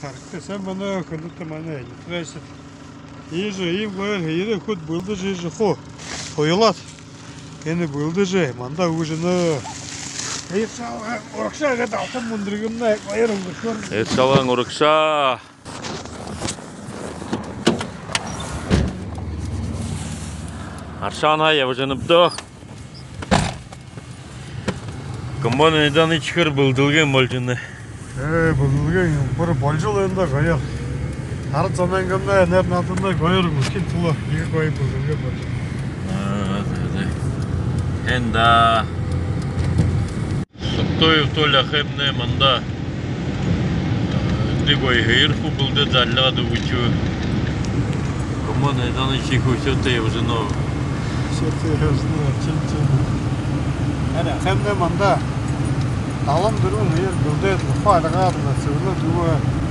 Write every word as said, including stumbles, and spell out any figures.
Харагты, һайн байна, хүндэтэ манай нютагайхид. Иигэжэ иимэ гоёор һээр хүд бэлдэжэ, иигэжэ хуу хуйлаад, энэ бэлдэжэ, манда үгэжэнэ. Һээр шалгаан урагшаа гээд, алтан мүндэргэмнай гоёор үнгэрхөөр. Һээр шалгаан урагшаа. Аршаанһаа ябажанабди даа. Комбайн Найданычаар бэлдэлгын болжо байна. Ээ, бэлдэлгын бүри болжо л байна даа, гоёор. Арад зонойнгоо энеэр наадана, гоёор үнгэргэхын тула ехэ гоё бэлдэлгэ болжо байна. Аа, тээ, тээ. Һайн даа. Сокоев Толя ахамнай манда эдэ гоё һээр хуу бэлдээд, зарлаад үгэшөө. Комбайн Найданыч ехэ үсөөтэй ябажа байна. Үсөөтэй ябажа байна, тиимэ, тиимэ. Арай ахамнай манда далан дүрбэн һээр бэлдээд, лухаа аргаад, сэбэрлээд үгөө.